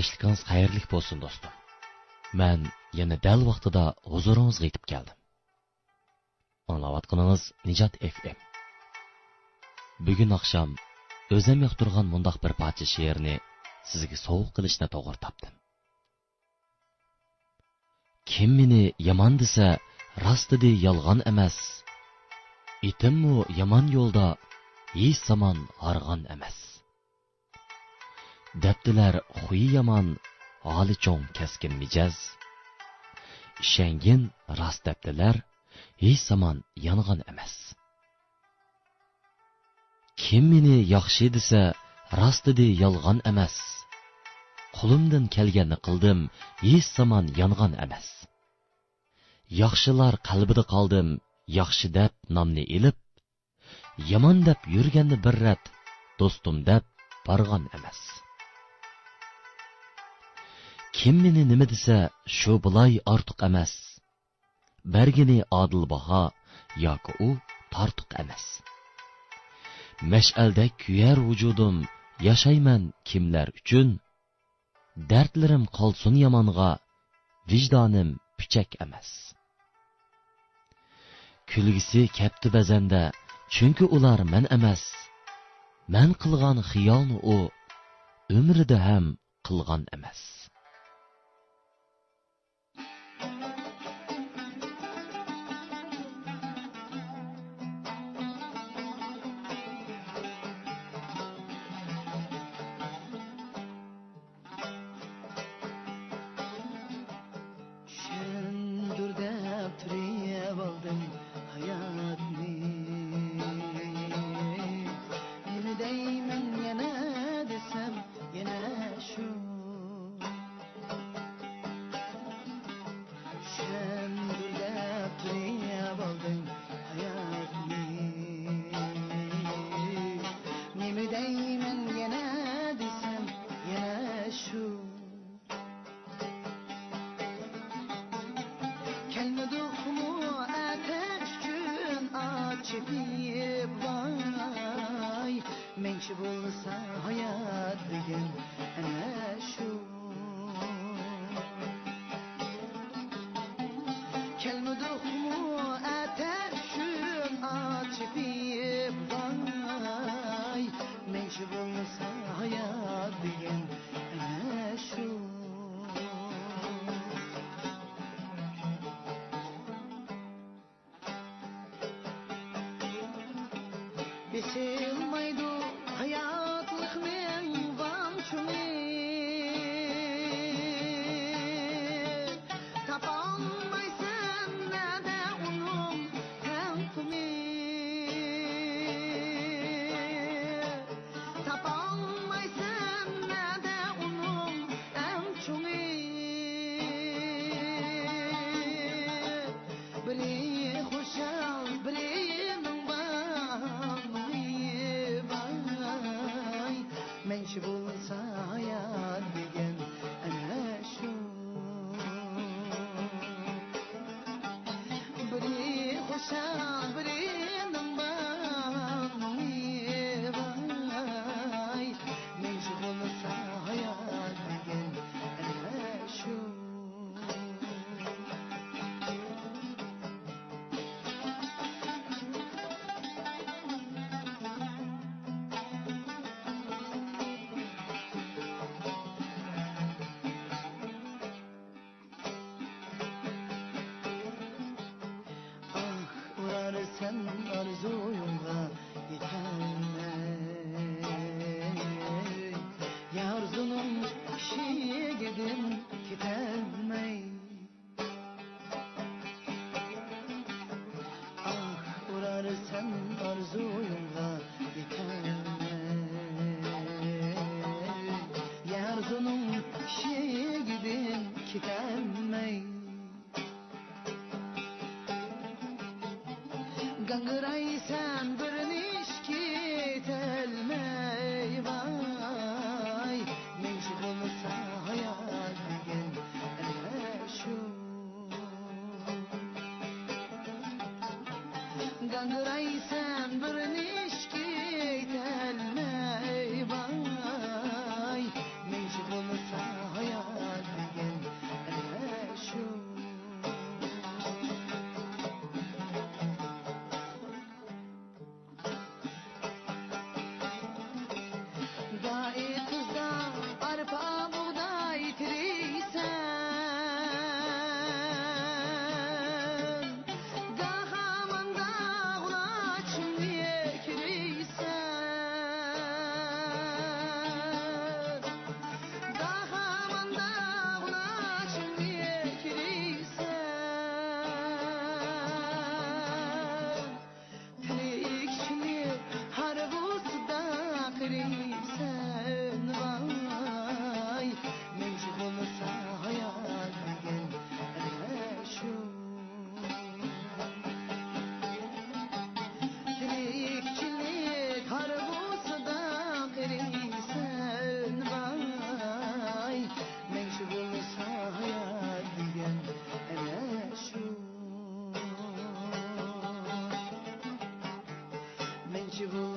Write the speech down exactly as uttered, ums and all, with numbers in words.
ئىشلىكىڭىز خەيرلىك بولسۇن، دوستۇم. مەن يەنە دەل ۋاقتىدا ھۇزۇرىڭىزغا يېتىپ كەلدىم. ئاڭلاۋاتقىنىڭىز نىجات ئېف ئېم. بۈگۈن ئاخشام ئۆزۈم ياقتۇرغان مۇنداق بىر پارچە شېئىرنى سىزگە سوۋغا قىلىشنى توغرا تاپتىم. كىم مېنى يامان دېسە، راست دېدى، يالغان ئەمەس. ئېتىممۇ يامان يولدا ھېچ زامان ھارغان ئەمەس. دەپتىلەر خۇيى يامان، ھالى چوڭ، كەسكىن مىجەز. ئىشەنگىن راست دەپتىلەر، ھېچ زامان يانغان ئەمەس. كىم مېنى ياخشى دېسە، راست دېدى، يالغان ئەمەس. قولۇمدىن كەلگەننى قىلدىم، ھېچ زامان يانغان ئەمەس. ياخشىلار قەلبىدە قالدىم، ياخشى دەپ نامنى ئېلىپ، يامان دەپ يۈرگەننى بىر رەت دوستۇم دەپ بارغان ئەمەس. كىم مېنى نېمە دېسە، شۇ بۇلاي ئارتۇق ئەمەس. بەرگىنى ئادىل باھا ياكى ئۇ تارتۇق ئەمەس. مەشئەلدەك كۆيەر ۋۇجۇدۇم، ياشايمەن كىملەر ئۈچۈن؟ دەردلىرىم قالسۇن يامانغا، ۋىجدانىم پۈچەك ئەمەس. كۈلگۈسى كەپتۇ بەزەندە، چۈنكى ئۇلار مەن ئەمەس. مەن قىلغان خىيالنى ئۇ ئۆمرىدە ھەم قىلغان ئەمەس. چۈشەندۈر دەپ تۇرۇۋالدىم ھاياتنى. نېمە دەيمەن يەنە دېسەم، يەنە شۇ. چۈشەندۈر دەپ تۇرۇۋالدىم ھاياتنى. نېمە دەيمەن يەنە دېسەم، يەنە شۇ. كەلمىدۇقمۇ ئەتە ئۈچۈن ئاچ چېپىپ ۋاي. مەنچە بولسا ھايات دېگەن ئەنە شۇ. كەلمىدۇقمۇ ئەتە ئۈچۈن ئاچ چېپىپ ۋاي. مەنچە بولسا ھايات دېگەن ئەنە شۇ. بېسىلمايدۇ ھاياتلىقنىڭ ۋاڭ چۇڭى. تاپالمايسەن نەدە ئۇنىڭ تەڭپۇڭى. تاپالمايسەن نەدە ئۇنىڭ ئەڭ چوڭى. بىرى خۇشال، بىرىنىڭ بار مۇڭى ۋاي. مەنچە بولسا ھايات دېگەن ئەنە شۇ. بىرى خۇشال، بىرىنىڭ بار مۇڭى ۋاي. مەنچە بولسا ھايات دېگەن ئەنە شۇ. ئاھ ئۇرارسەن ئارزۇيۇڭغا يېتەلمەي، يا ئارزۇنىڭ ئىشىكىدىن كېتەلمەي. ئاھ ئۇرارسەن ئارزۇيۇڭغا يېتەلمەي، يا ئارزۇنىڭ ئىشىكىدىن كېتەلمەي. گاڭگىرايسەن بىر نېمىشكە يېتەلمەي ۋاي. مەنچە بولسا ھايات دېگەن ئەنە شۇ. گاڭگىرايسەن بىر نېمىشكە يېتەلمەي ۋاي. مەنچە بولسا يىغا